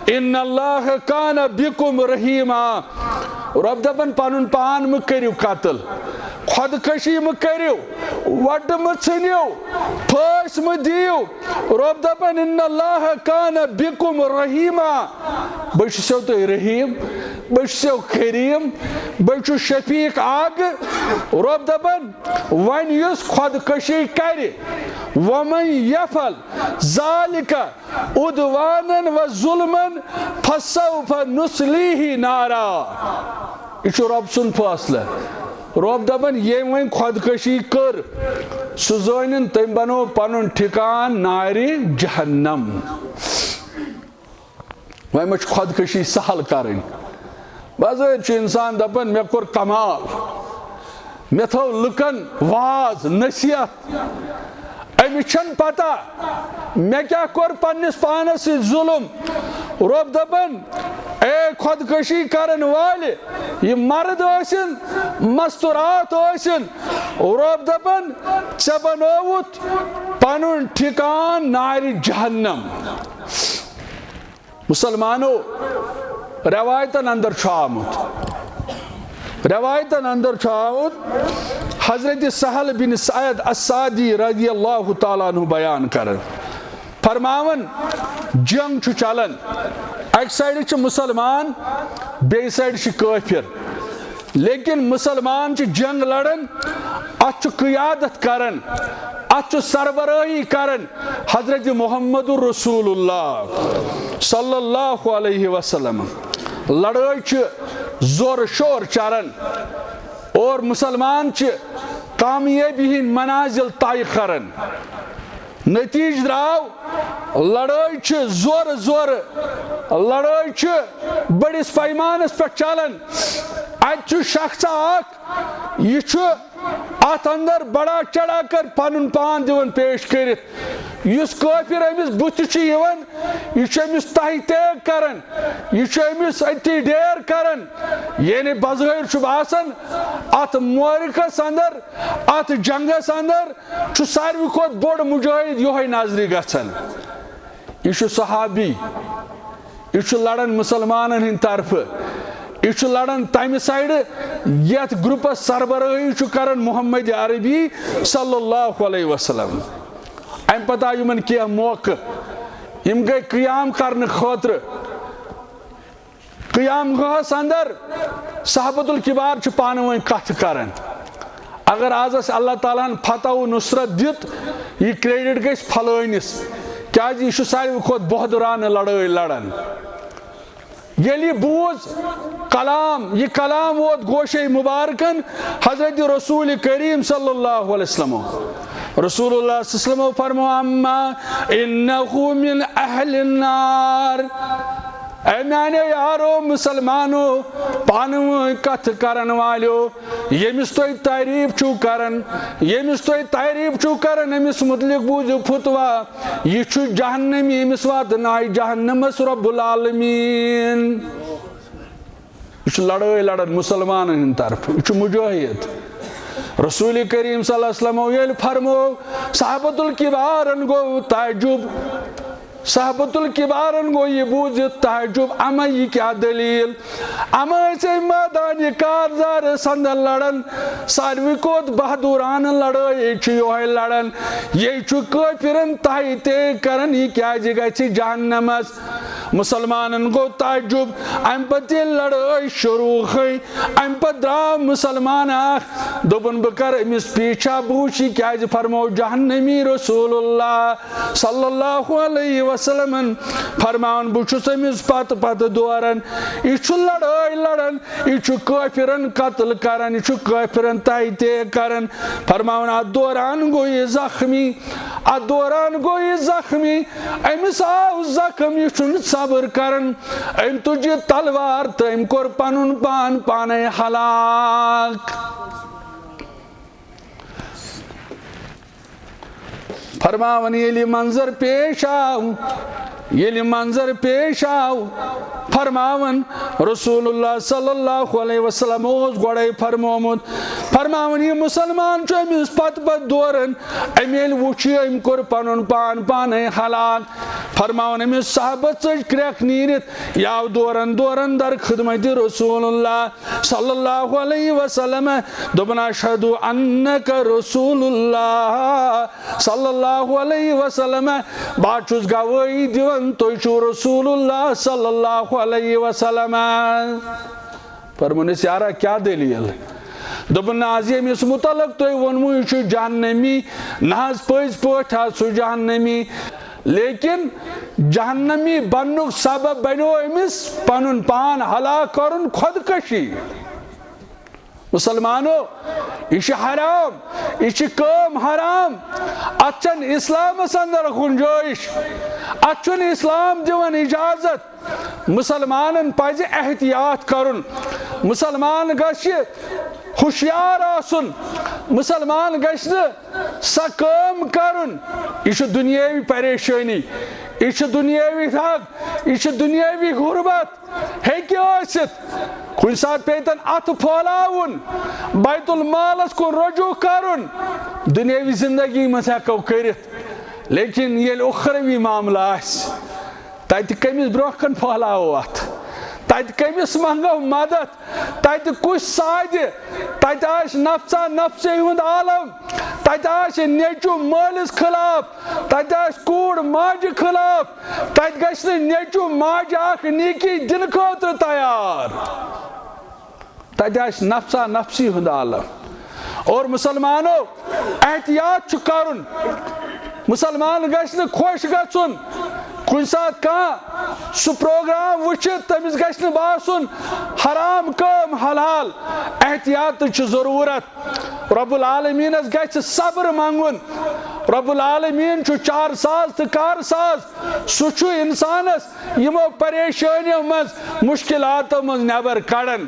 ان اللہ کان بکم رحیما۔ رۄب دپان، پنُن پان مہٕ کٔرِو قتل، خۄدکٔشی مہٕ کٔرِو، وۄٹہٕ مہٕ ژھٕنِو، پھٲسۍ مہٕ دِیِو۔ رۄب دَپان، "ان اللہ کان بکم رحیما"، بہٕ چھُسو تۄہہِ رحیٖم، بہٕ چھُسو کریٖم، بہٕ چھُس شفیق آگہٕ۔ رۄب دَپان، وۄنۍ یُس خۄدکٔشی کَرِ، ومن یفعل ذالک عدوانا و ظلما فسوف نصلیہ نارا۔ یہِ چھُ رۄب سُنٛد فٲصلہٕ۔ رۄب دَپان، ییٚمۍ وۄنۍ خۄدکٔشی کٔر، سُہ زٲنِن، تٔمۍ بنوو پنُن ٹھِکان نارِ جہنم۔ وۄنۍ ما چھُ خۄدکٔشی سہل کرٕنۍ؟ بظٲہِر چھُ انسان دَپان، مےٚ کوٚر کمال، مےٚ تھٲو لُکن واز، نصیحت۔ أمِس چھَنہٕ پتہ مےٚ کیٛاہ کوٚر پننِس پانس سۭتۍ ظُلم۔ رۄب دَپان، اے خۄدکٔشی کرن وٲلۍ، یہِ مرد ٲسِن، مستورات ٲسِن، رۄب دَپان، ژےٚ بنووُتھ پنُن ٹھِکان نارِ جہنم۔ مسلمانو، روایتن اندر چھُ آمُت، روایتن اندر چھُ آمُت، حضرت سہل بن سعد السعدی رضی اللہ تعالیٰ عنہ بیان کران، فرماوان، جنگ چھُ چلان، اکہِ سایڈٕ چھِ مسلمان، بیٚیہِ سایڈٕ چھِ کٲفر۔ لیکن مسلمان چھِ جنگ لڑان، اتھ چھُ قیادت کران، اتھ چھُ سربرٲہی کران حضرت محمد رسول اللہ صلی اللہ علیہ وسلم۔ لڑٲے چھِ زور شور چران اور مسلمان چھِ کامیٲبی ہٕنٛدۍ منازل طے کران۔ نتیجہ درٛاو، لڑٲے چھِ زورٕ زورٕ، لڑٲے چھِ بٔڑِس پیمانس پٮ۪ٹھ چلان۔ اتہِ چھُ شخص اکھ، یہِ چھُ اتھ اندر بڑا چڑھا کر پنُن پان دِوان پیش کٔرِتھ۔ یُس کٲفر أمِس بُتھِ چھُ یِوان، یہِ چھُ أمِس تہہِ تیگ کران، یہِ چھُ أمِس أتی ڈیر کران۔ یعنی بظٲہر چھُ باسان، اتھ معرکس اندر، اتھ جنگس اندر چھُ ساروی کھۄتہٕ بوٚڑ مجاہد یِہوٚے نظرِ گژھان۔ یہِ چھُ صحابی، یہِ چھُ لڑان مسلمانن ہٕنٛدِ طرفہٕ، یہِ چھُ لڑان تمہِ سایڈٕ یتھ گروپس سربرٲہی چھُ کران محمد عربی صلی اللہ علیہ وسلم۔ امہِ پتہٕ آو یِمن کینٛہہ موقعہٕ، یِم گٔے قیام کرنہٕ خٲطرٕ۔ قیام گاہس اندر صحابت الکبار چھِ پانہٕ ؤنۍ کتھٕ کران۔ اگر از اسہِ اللہ تعالیٰ ہن فتح و نصرت دیُت، یہِ کریڈٹ گژھِ فلٲنِس، کیازِ یہِ چھُ ساروی کھۄتہٕ بہدرانہٕ لڑٲے لڑان۔ ییٚلہِ یہِ بوٗز کلام، یہِ کلام ووت گوشے مبارکن حضرت رسول کریم صلی اللہ علیہ وسلم۔ رسول اللہ صلی اللہ علیہ وسلم فرمو، اما انہ من اہل النار۔ اے میانیو یارو مسلمانو، پانہٕ ؤنۍ کتھ کرن والیو، ییٚمِس تُہۍ تعریف چھِو کران، ییٚمِس تُہۍ تعریف چھِو کران، أمِس متعلق بوٗزِو فتویٰ، یہِ چھُ جہنمی، أمِس واتنایہِ جہنمس رب العالمین۔ یہِ چھُ لڑٲے لڑان مسلمانن ہٕنٛدِ طرفہٕ، یہِ چھُ مجاہد۔ رسول کریم صلی اللہ علیہ وسلم ییٚلہِ فرمو، صحابت الکبارن گوٚو تعجب، صحابت الکبارن گوٚو یہِ بوٗزِتھ تعجب، اما یہِ کیٛاہ دٔلیٖل؟ اما ٲسۍ أمۍ مٲدانہِ کارزارس اندر لڑان، ساروی کھۄتہٕ بہادرانہٕ لڑٲے چھُ یِہوٚے لڑان، یہِ چھُ کٲفرن تہہِ تیگ کران، یہِ کیٛازِ گژھِ جہنمس؟ مسلمانن گوٚو تعجب۔ امہِ پتہٕ ییٚلہِ لڑٲے شروع گٔے، امہِ پتہٕ درٛاو مسلمان اکھ، دوٚپُن، بہٕ کرٕ أمِس پیچھا، بہٕ وٕچھِ یہِ کیٛازِ فرمو جہنمی رسول اللہ صلی اللہ علیہ وسلمن۔ فرماوان، بہٕ چھُس أمِس پتہٕ پتہٕ دوران۔ یہِ چھُ لڑٲے لڑان، یہِ چھُ کٲفرن قتل کران، یہِ چھُ کٲفرن تہہِ تیگ کران۔ فرماوان، اتھ دوران گوٚو یہِ زخمی، اتھ دوران گوٚو یہِ زخمی، أمِس آو زخم، یہِ چھُنہٕ صبر کران، أمۍ تُج یہِ تلوار تہٕ أمۍ کوٚر پنُن پان پانے ہلاک۔ فرماوان، ییٚلہِ یہِ منظر پیش آو، ییٚلہِ منظر پیش آو، فرماوان، رسول اللہ صلی اللہ علیہ وسلم اوس گۄڈَے فرمومُت، فرماوان، یہِ مسلمان چھُ أمِس پتہٕ پتہٕ دوران، أمۍ ییٚلہِ وُچھ، أمۍ کوٚر پنُن پان پانے ہلاک۔ فرماوان، أمِس صحابس ژٔج کرٛٮ۪کھ نیٖرِتھ، یہِ آو دوران دوران در خدمت رسول اللہ صلی اللہ علیہ وسلم، دوٚپُن، اشہد انک رسول اللہ صلی اللہ علیہ وسلم، بہٕ چھُس گوٲہی دِوان، تُہۍ چھِو رسول اللہ صلی اللہ علیہ وسلم۔ فرمونس، یارا، کیٛاہ دٔلیٖل؟ دوٚپُن، نہ حظ، ییٚمِس مُتعلق تۄہہِ ووٚنمُت، یہِ چھُ جہنمی، نہ حظ، پٔزۍ پٲٹھۍ حظ چھُ جہنمی، لیکن جہنمی بننُک سبب بنیو أمِس پنُن پان ہلاک کرُن، خودکشی۔ مسلمانو، یہِ چھُ حرام، یہِ چھِ کٲم حرام۔ اتھ چھَنہٕ اسلامس اندر گنجٲیش، اتھ چھُنہٕ اسلام دِوان اجازت۔ مسلمانن پزِ احتیاط کرُن، مسلمان گژھِ ہوشیار آسُن، مسلمان گژھِ نہٕ سۄ کٲم کرُن۔ یہِ چھُ دُنیٲوی پریشٲنی، یہِ چھُ دُنیٲوی رگ، یہِ چھُ دُنیٲوی غربت۔ ہیٚکہِ ٲسِتھ، کُنہِ ساتہٕ پیٚیہِ تن اَتھٕ پھۄلاوُن، بیت المالس کُن رجوع کرُن، دُنیٲوی زندگی منٛز ہٮ۪کو کٔرِتھ، لیکن ییٚلہِ اُخروی معاملہٕ آسہِ، تتہِ کٔمِس برونٛہہ کن پھۄلاوو اَتھٕ؟ تتہِ کٔمِس منٛگو مدد؟ تتہِ کُس سادِ؟ تتہِ آسہِ نفسا نفسی ہُنٛد عالم، تتہِ آسہِ نیٚچوٗ مٲلِس خلاف، تتہِ آسہِ کوٗر ماجہِ خلاف، تتہِ گژھِ نہٕ نیٚچوٗ ماجہِ اکھ نیکی دِنہٕ خٲطرٕ تیار۔ تتہِ آسہِ نفسا نفسی ہُنٛد عالم۔ اور مسلمانو، احتیاط چھُ کرُن۔ مسلمان گژھِ نہٕ خۄش گژھُن۔ کُنہِ ساتہٕ کانٛہہ سُہ پروگرام وٕچھِتھ، تٔمِس گژھِ نہٕ باسُن حرام کٲم حلال۔ احتیاطٕچ چھِ ضروٗرت۔ رب العالمینس گژھِ صبر منگُن۔ رب العالمین چھُ چار ساز تہٕ کار ساز۔ سُہ چھُ انسانس یِمو پریشٲنیو منٛز، مشکلاتو منٛز نٮ۪بر کڑان۔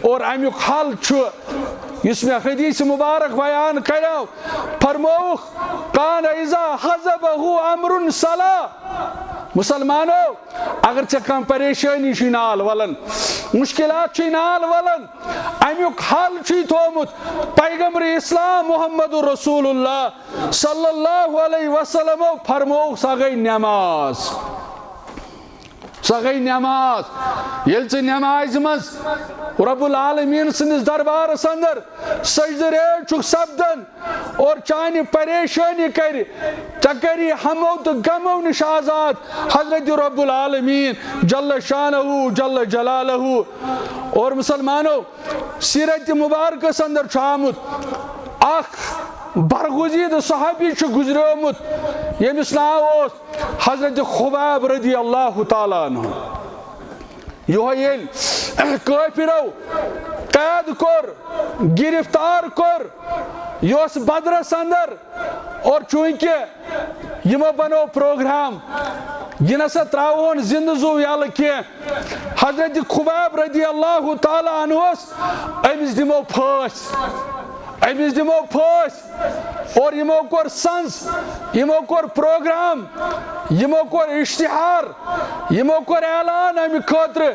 اور امیُک حل چھُ، یُس مےٚ حدیث مبارک بیان کریو، فرمووُکھ، کان اذا حزبہ امر صلا۔ مسلمانو، اگر ژےٚ کانٛہہ پریشٲنی چھُے نال ولان، مشکلات چھُے نال ولان، امیُک حل چھُے تھومُت پیغمبر اسلام محمد رسول اللہ صلی اللہ علیہ وسلمو فرمووُکھ، سۄ گٔے نماز۔ سۄ گٔے نماز۔ ییٚلہِ ژٕ نمازِ منٛز رب العالمین سٕنٛدِس دربارس اندر سجدٕ ریز چھُکھ سپدان اور چانہِ پریشٲنی کرِ، ژےٚ کری ہمو تہٕ غمو نِش آزاد حضرت رب العالمین جل شانہ جل جلالہ۔ اور مسلمانو، سیرت مبارکس اندر چھُ آمُت، اکھ برگزیدٕ صحابی چھُ گزریومُت، ییٚمِس ناو اوس حضرت خباب رضی اللہ تعالیٰ عنہ۔ یِہوٚے ییٚلہِ کٲفرو قید کوٚر، گرفتار کوٚر، یہِ اوس بدرس اندر، اور چوٗنٛکہِ یِمو بنوو پروگرام، یہِ نسا ترٛاوہون زندٕ زُو یَلہٕ کینٛہہ۔ حضرت خباب رضی اللہ تعالیٰ عنہس، أمِس دِمو پھٲسۍ، أمِس دِمو پھٲسۍ۔ اور یِمو کوٚر سنز، یِمو کوٚر پروگرام، یِمو کوٚر اشتہار، یِمو کوٚر اعلان امہِ خٲطرٕ،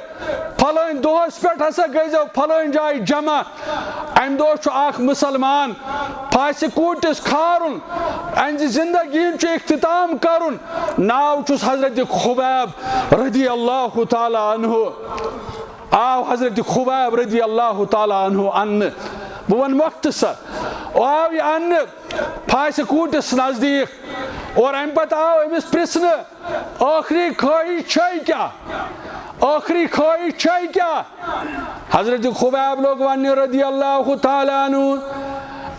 فلٲنۍ دۄہس پٮ۪ٹھ ہسا گٔژھۍزیو فلٲنۍ جایہِ جمع۔ امہِ دۄہ چھُ اکھ مسلمان پھاسہِ کوٗٹِس کھارُن، أہنٛزِ زندگی ہُنٛد چھُ اختتام کرُن، ناو چھُس حضرت خباب رضی اللہ تعالیٰ عنہ۔ آو حضرت خباب رضی اللہ تعالیٰ عنہ اننہٕ۔ بہٕ وَنہٕ مۄختصر، آو یہِ اننہٕ پھاسہِ کوٗٹِس نزدیٖک، اور اَمہِ پتہٕ آو أمِس پرٛژھنہٕ، ٲخری خٲہِش چھے کیٛاہ؟ ٲخری خٲہِش چھے کیٛاہ؟ حضرت خباب لوٚگ وَننہِ رضی اللہ تعالیٰ عنہ،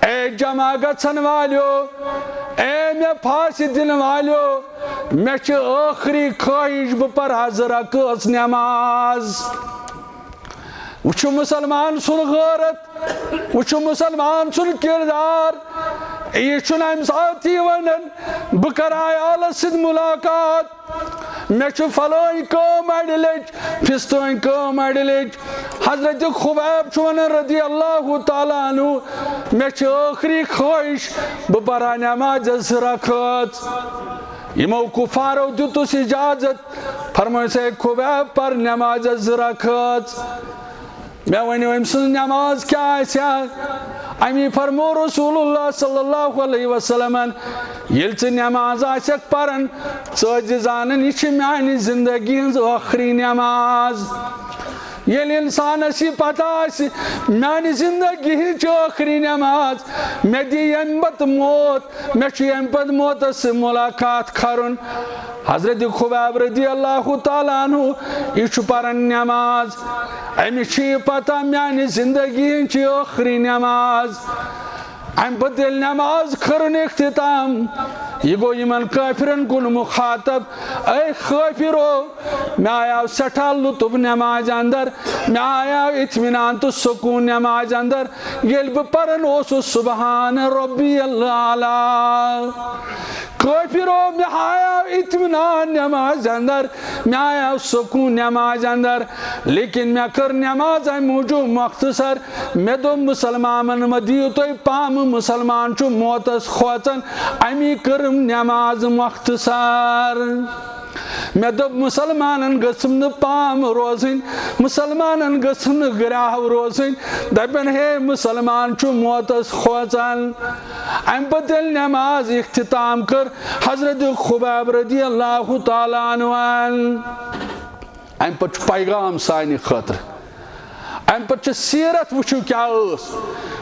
اے جمع گژھن والیو، اے مےٚ پھاسہِ دِنہٕ والیو، مےٚ چھِ ٲخری خٲہِش، بہٕ پرٕ ہا زٕ رکٲژ نٮ۪ماز۔ وٕچھِو مسلمان سُنٛد غٲرت، وٕچھِو مسلمان سُنٛد کردار۔ یہِ چھُنہٕ اَمہِ ساتہٕ یہِ وَنان، بہٕ کَرٕ عیالَس سۭتۍ مُلاقات، مےٚ چھُ فلٲنۍ کٲم اَڑِ لَٹہِ، فِستٲنۍ کٲم اَڑِ لَٹہِ۔ حضرت خباب چھُ وَنان رضی اللہ تعالیٰ عنہ، مےٚ چھِ ٲخری خٲہِش، بہٕ پَرٕ ہا نٮ۪مازَس زٕ رکٲژ۔ یِمو کُفارو دیُتُس اجازت، فرمٲیُس، "ہے خبیب، پر نماز زٕ رکٲژ۔" مےٚ ؤنِو، أمۍ سٕنٛز نماز کیٛاہ آسہِ ہا؟ اَمی فرموو رسول اللہ صلی اللہ علیہ وسلمن، "ییٚلہِ ژٕ نماز آسکھ پران، ژٕ ٲسۍ زِ زانان، یہِ چھِ میانہِ زندگی ہٕنٛز ٲخری نماز۔" ییٚلہِ اِنسانَس یہِ پتہ آسہِ، میانہِ زندگی ہٕنٛز چھِ ٲخری نماز، مےٚ دِ ییٚمہِ پتہٕ موت، مےٚ چھُ ییٚمہِ پتہٕ موتَس سۭتۍ ملاقات کرُن۔ حضرت خبیب رضی اللہ تعالیٰ عنہ، یہِ چھُ پران نماز، أمِس چھِ یہِ پتہ میانہِ زندگی ہٕنٛز چھِ ٲخری نماز۔ اَمہِ پتہٕ ییٚلہِ نماز کٔرٕن اختتام، یہِ گوٚو یِمن کٲفرن کُن مُخاطب، "اے کٲفرو، مےٚ آیاو سٮ۪ٹھاہ لطف نمازِ اندر، مےٚ آیاو اطمینان تہٕ سکوٗن نمازِ اندر، ییٚلہِ بہٕ پران اوسُس سبحان ربی الاعلیٰ۔" کٲفرو، مےٚ آیاو اطمینان نمازِ اندر، مےٚ آیاو سکوٗن نمازِ اندر، لیکن مےٚ کٔر نماز امہِ موٗجوٗب مختصر۔ مےٚ دوٚپ مُسلمانن، "مہ دِیِو تُہۍ پامہٕ، مُسلمان چھُ موتس کھوژان، امی کٔرٕم نماز مختصر۔" مےٚ دوٚپ مُسلمانن گٔژھٕم نہٕ پام روزٕنۍ، مُسلمانن گٔژھٕم نہٕ گراو روزٕنۍ، دپن، "ہے، مُسلمان چھُ موتس کھوژان۔" امہِ پتہٕ ییٚلہِ نماز اختتام کٔر، حضرت خبیب رضی اللہ تعالیٰ عنہ، امہِ پتہٕ چھُ پیغام سانہِ خٲطرٕ۔ امہِ پتہٕ چھِ سیرت، وٕچھِو کیٛاہ ٲس،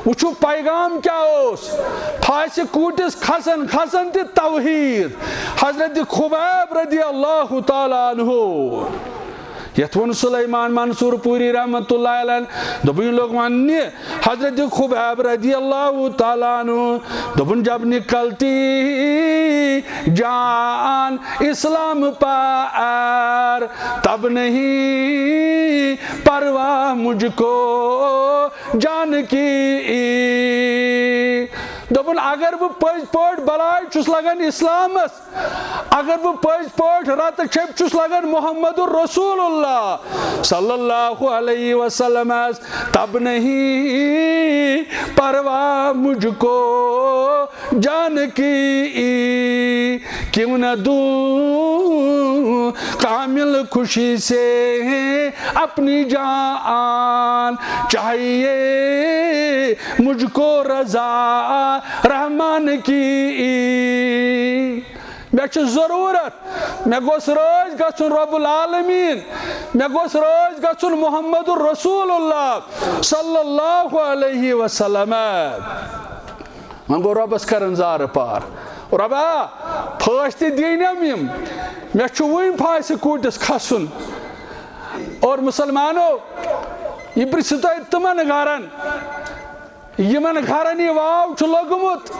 وٕچھِو پیغام کیٛاہ اوس۔ پھاسہِ کوٗٹِس کھسان کھسان تہِ توحیٖد۔ حضرت خبیب رضی اللہ تعالیٰ عنہ، یتھ ووٚن سلیمان منصور پوری رحمتہ اللہ علیہ، دوٚپُن، یہِ لوٚگ وننہِ، حضرت خبیب رضی اللہ تعالیٰ عنہ، دوٚپُن، "جب نکلتی جان اسلام پر، تب نہیں پرواہ مجھ کو جان کی۔" دوٚپُن، اگر بہٕ پٔزۍ پٲٹھۍ بلاے چھُس لگان اسلامس، اگر بہٕ پٔزۍ پٲٹھۍ رتہٕ چھپۍ چھُس لگان محمد رسول اللہ صلی اللہ علیہ وسلمس، تب نہیں پرواہ مجھ کو جان کی، کیوں نہ دوں کامل خوشی سے اپنی جان، چاہیے مجھ کو رضا رحمان کی۔ مےٚ چھُ ضروٗرت، مےٚ گوٚژھ رٲضۍ گژھُن رب العالمین، مےٚ گوٚژھ رٲضۍ گژھُن محمد رسول اللہ صلی اللہ علیہ وسلم۔ وۄنۍ گوٚو رۄبَس کران زارٕ پار، "رۄبا، پھٲسۍ تہِ دِنٮ۪م یِم، مےٚ چھُ وُنہِ پھاسہِ کوٗٹِس کھسُن۔" اور مُسلمانو، یہِ پرٛژھِو تُہۍ تِمن گرن، یِمن گرن یہِ واو چھُ لوٚگمُت،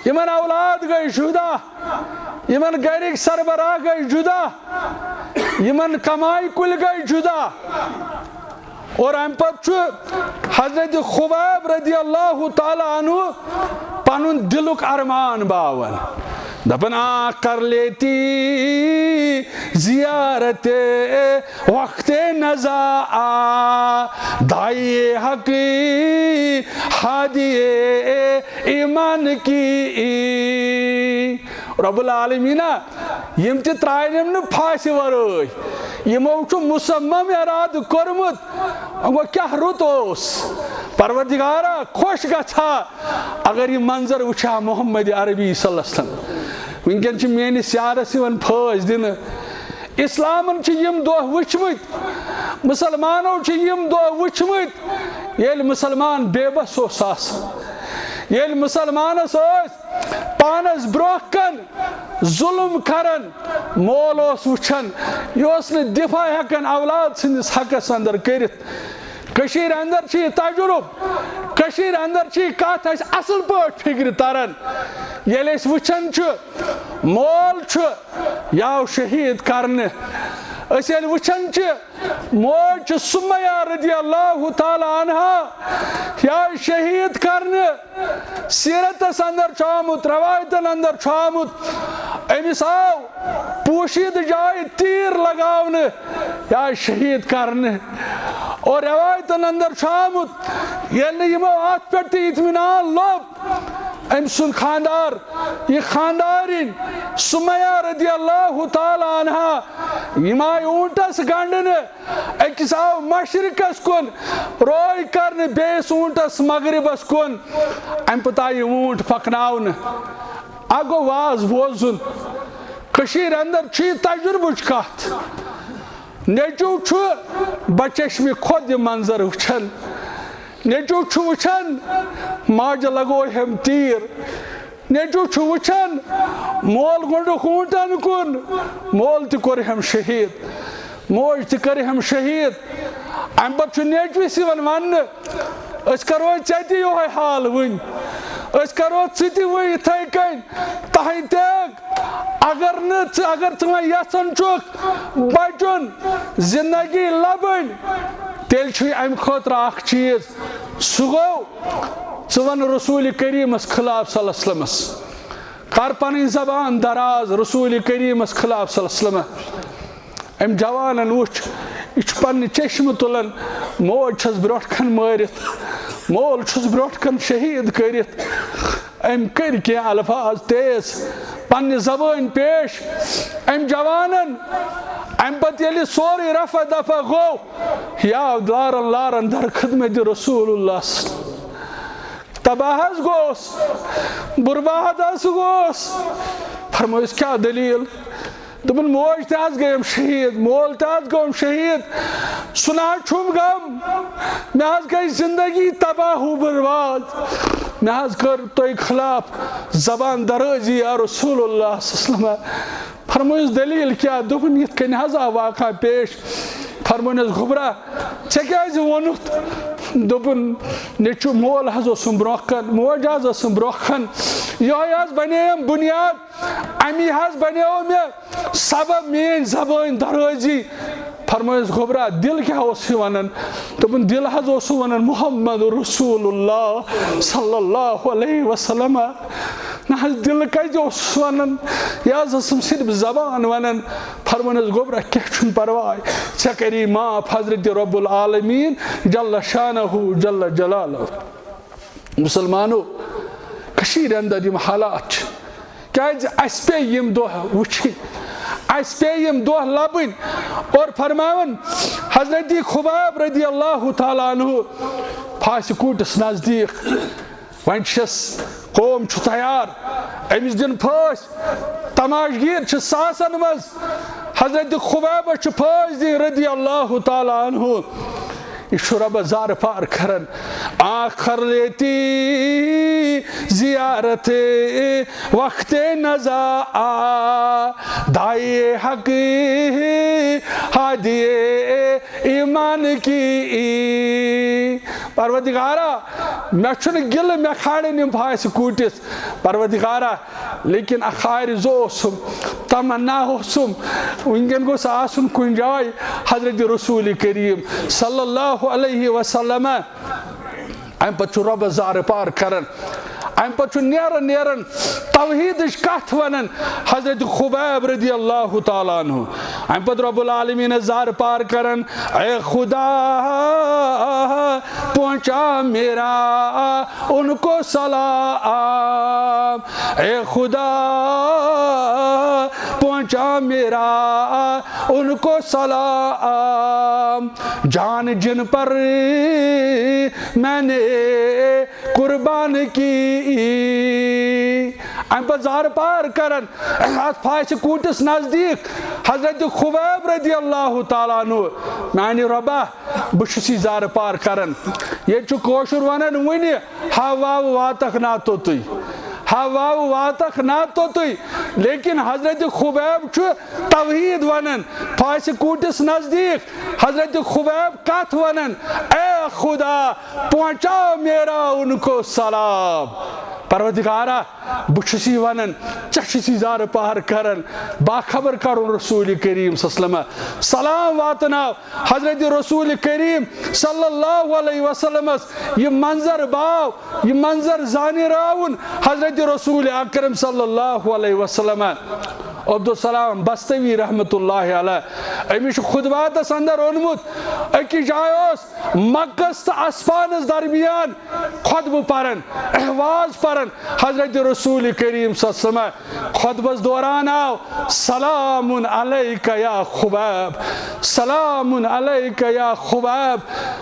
یِمن اولاد گٔے جُدا، یِمن گرِکۍ سربراہ گٔے جُدا، یِمن کمایہِ کُلۍ گٔے جُدا۔ اور امہِ پتہٕ چھُ حضرت خبیب رضی اللہ تعالیٰ عنہ پنُن دِلُک ارمان باوان، دپان، "آ، کر لیتی زیارت وقت نزا، دائی حق ہادی ایمان کی۔" رب العالمینا، یِم تہِ ترٛاینَم نہٕ پھاسہِ ورٲے، یِمو چھُ مُصمم اِرادٕ کوٚرمُت۔ وۄنۍ گوٚو کیٛاہ رُت اوس؟ پروردگارا، خۄش گژھا اگر یہِ منظر وٕچھِ ہا محمد عربی صلی اللہ علیہ وسلم۔ وٕنکٮ۪ن چھِ میٲنِس یارس یِوان پھٲسۍ دِنہٕ۔ اسلامن چھِ یِم دۄہ وٕچھمٕتۍ، مُسلمانو چھِ یِم دۄہ وٕچھمٕتۍ، ییٚلہِ مُسلمان بے بس اوس آسان، ییٚلہِ مُسلمانس ٲسۍ پانس برونٛہہ کن ظلم کران، مول اوس وٕچھان، یہِ اوس نہٕ دفاع ہٮ۪کان اولاد سٕنٛدِس حقس اندر کٔرِتھ۔ کٔشیٖرِ اندر چھِ یہِ تجرُبہٕ، کٔشیٖرِ اندر چھِ یہِ کتھ اسہِ اصل پٲٹھۍ فکرِ تران۔ ییٚلہِ أسۍ وٕچھان چھِ، مول چھُ یا شہید کرنہٕ، أسۍ ییٚلہِ وٕچھان چھِ، موج چھِ سمیہ رضی اللہ تعالیٰ عنہا یا شہید کرنہٕ۔ سیرتس اندر چھُ آمُت، روایتن اندر چھُ آمُت، أمِس آو پوشیدٕ جایہِ تیٖر لگاونہٕ یا شہید کرنہٕ۔ اور روایتن اندر چھُ آمُت، ییٚلہِ نہٕ یِمو اتھ پٮ۪ٹھ تہِ اطمینان لوٚب، أمۍ سُنٛد خانٛدار، یہِ خانٛدارِنۍ سُمَیہ رضی اللہ تعالیٰ عنہا، یِم آیہِ اوٗنٹَس گنٛڈنہٕ۔ أکِس آو مشرقس کُن روے کرنہٕ، بیٚیِس اوٗنٹس مغربس کُن۔ اَمہِ پتہٕ آیہِ اوٗنٹ پکناونہٕ۔ اَکھ گوٚو واز بوزُن۔ کٔشیٖرِ اندر چھُ یہِ تجربٕچ کتھ۔ نیٚچوٗ چھُ بچشمہِ خۄد یہِ منظر وٕچھان۔ نیٚچوٗ چھُ وٕچھان، ماجہِ لگوو ہٮ۪م تیٖر۔ نیٚچوٗ چھُ وٕچھان، مول گوٚنٛڈُکھ اوٗنٹن کُن، مول تہِ کوٚر ہٮ۪م شہیٖد، موج تہِ کٔر ہٮ۪م شہیٖد۔ اَمہِ پتہٕ چھُ نیٚچوِس یِوان وننہٕ، "أسۍ کرو ژےٚ تہِ یِہوٚے حال وٕنۍ، أسۍ کرو ژٕ تہِ وٕنۍ یِتھَے کٔنۍ، تۄہہِ تہِ اگر نہٕ ژٕ، اگر ژٕ وۄنۍ یژھان چھُکھ بچُن، زندگی لبٕنۍ، تیٚلہِ چھُے اَمہِ خٲطرٕ اکھ چیٖز، سُہ گوٚو ژٕ وَن رسول کریٖمس خلاف صلی اللہ علیہ وسلمس، کر پنٕنۍ زبان دراز رسول کریٖمس خلاف صلی اللہ علیہ وسلم۔" أمۍ جوانن وُچھ، یہِ چھُ پننہِ چشمہٕ تُلان، موج چھس برونٛٹھ کن مٲرِتھ، مول چھُس برونٛٹھ کن شہیٖد کٔرِتھ۔ أمۍ کٔرۍ کینٛہہ الفاظ تیز، پننہِ زبٲنۍ پیش۔ أمۍ جوانن، امہِ پتہٕ ییٚلہِ سورُے رفع دفع گوٚو، یہِ آو لارن لارن در خدمت رسول اللہ۔ تباہ حظ گوس، برباد حظ گوس۔ فرمٲیِس، کیٛاہ دٔلیٖل؟ دوٚپُن، موج تہِ حظ گٔیم شہیٖد، مول تہِ حظ گوٚم شہیٖد۔ سُہ نہ حظ چھُم غم، مےٚ حظ گٔے زندگی تباہ و برباد۔ مےٚ حظ کٔر تۄہہِ خلاف زبان درٲزی، یا رسول اللہ صلی اللہ علیہ وسلم۔ فرمٲیِس، دٔلیٖل کیٛاہ؟ دوٚپُن، یِتھ کٔنۍ حظ آو واقعہ پیش۔ فرمٲیِس، گوٚبرا، ژےٚ کیٛازِ ووٚنُتھ؟ دوٚپُن، نیٚچوٗ، مول حظ اوسُم برونٛہہ کَن، موج حظ ٲسٕم برونٛہہ کَن۔ یِہوٚے حظ بَنییَم بُنیاد، اَمی حظ بَنیو مےٚ سبب میٛٲنۍ زبٲنۍ دَرٲزی۔ فرمٲیِس، گوٚبرا، دِل کیٛاہ اوس یہِ وَنان؟ دوٚپُن، دِل حظ اوسُم وَنان، محمد رسول اللہ صلی اللہ علیہ وسلم۔ نہ حظ، دِل کَتہِ اوسُس وَنان؟ یہِ حظ ٲسٕم صرف زبان وَنان۔ فرمٲیِس، گوٚبرا، کینٛہہ چھُنہٕ پرواے، ژےٚ کَری معاف حضرت رب العالمین جل شانہ جل جلالہ۔ مُسلمانو، کٔشیٖرِ اندر یِم حالات چھِ، کیٛازِ اَسہِ پیٚیہِ یِم دۄہ وٕچھِنۍ، اَسہِ پیٚیہِ یِم دۄہ لَبٕنۍ۔ اور فرماوان حضرت خباب رضی اللہ تعالیٰ عنہ پھاسہِ کوٗٹِس نزدیٖک، وۄنۍ چھِس، قوم چھُ تیار أمِس دِن پھٲسۍ، تماشگیٖر چھِ ساسَن منٛز۔ حضرت خبابس چھُ پھٲسۍ دِنۍ رضی اللہ تعالیٰ عنہ۔ یہِ چھُ رۄبس زارٕ پار کران۔ آخر لیتی زیارت وقت نزا آ، دائے حق ہادی ایمان کی۔ پروردگارا، مےٚ چھُنہٕ گِلہٕ مےٚ کھالن یِم پھاسہِ کوٗٹِس، پروردگارا، لیکن اکھ آرزو اوسُم، تمنا اوسُم، وٕنکٮ۪ن گوٚژھ آسُن کُنہِ جایہِ حضرت رسول کریم صلی اللہ علیہ وسلم۔ امہِ پتہٕ چھُ رۄبس زارٕ پار کران، امہِ پتہٕ چھُ نیران نیران توحیدٕچ کتھ ونان حضرت خبیب رضی اللہ تعالیٰ عنہ۔ امہِ پتہٕ رب العالمینس زارٕ پار کران، اے خدا، پہنچا میرا ان کو سلام، اے خدا، پہنچا میرا ان کو سلام، جان جن پر میں نے قربان کی۔ امہِ پتہٕ زارٕ پار کران اتھ پھاسہِ کوٗٹِس نزدیٖک حضرت خبیب رضی اللہ تعالیٰ عنہ، میانہِ رۄبا، بہٕ چھُس یہِ زارٕ پار کران۔ ییٚتہِ چھُ کٲشُر ونان وُنہِ، ہا واو واتکھ نا توٚتُے، ہا واو واتکھ نا توٚتُے۔ لیکن حضرت خبیب چھُ توحید ونان، پھاسہِ کوٗٹِس نزدیٖک حضرت خبیب کتھ ونان، اے خدا، پہنچاؤ میرا ان کو سلام۔ پروردگارا، بہٕ چھُس یہِ ونان، ژےٚ چھُس یہِ زارٕ پار کران، باخبر کرُن رسول کریم صلی اللہ علیہ وسلم۔ سلام واتناو حضرت رسول کریم صلی اللہ علیہ وسلمس۔ یہِ منظر باو، یہِ منظر زانہِ راوُن حضرت رسول اکرم صلی اللہ علیہ وسلم۔ عبدالسلام بستوی رحمت اللہ علیہ، أمِس چھُ خطباتس اندر اوٚنمُت، أکِس جایہِ اوس مکس تہٕ اسفانس درمیان خطبہٕ پران، احواز پران۔ حضرت رسول کریم صلی اللہ علیہ وسلم خطبس دوران آو، "سلام علیک یا خباب، سلام علیک یا خباب۔"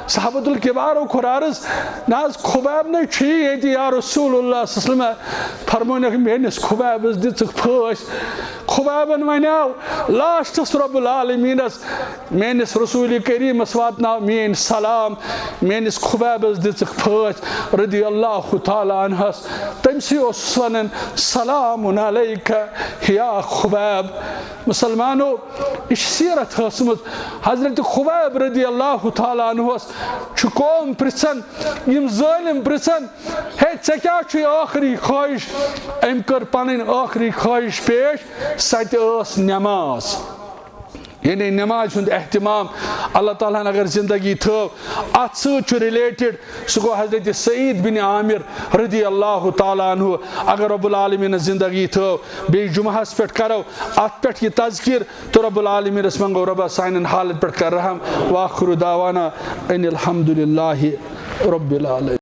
صحابت الکبارو کوٚر عرض، "نہ حظ، خباب نے چھُ ییٚتہِ یا رسول اللہ صلی اللہ علیہ وسلم۔" فرمونکھ، "میٲنِس خبابس دِژٕکھ پھٲسۍ۔" خبابن ونیاو لاسٹس رب العالمینس، "میٲنِس رسول کریمس واتناو میٲنۍ سلام، میٲنِس خبابس دِژٕکھ پھٲسۍ۔" رضی اللہ تعالیٰ عنہس، تٔمۍ سٕے اوسُس ونان، "سلام علیک یا خباب۔" مسلمانو، یہِ چھِ سیرت ٲسمٕژ۔ حضرت خباب رضی اللہ تعالیٰ عنہس چھُ قوم پرژھان، یِم ظٲلم پرژھان، "ہے، ژےٚ کیٛاہ چھُے ٲخری خواہش؟" أمۍ کٔر پنٕنۍ ٲخری خواہش پیش، سۄ تہِ ٲس نٮ۪ماز۔ یعنی نماز ہُنٛد اہتمام۔ اللہ تعالیٰ ہن اگر زندگی تھٲو، اتھ سۭتۍ چھُ related، سُہ گوٚو حضرت سعید بن عامر رضی اللہ تعالیٰ عنہ۔ اگر رب العالمین زندگی تھٲو، بیٚیہِ جمعہس پٮ۪ٹھ کرو اتھ پٮ۪ٹھ یہِ تذکیر، تہٕ رب العالمینس منٛگو، "ربا، سانٮ۪ن حالن پٮ۪ٹھ کر رحم۔" وآخر دعوانا ان الحمد للہ رب العالمین۔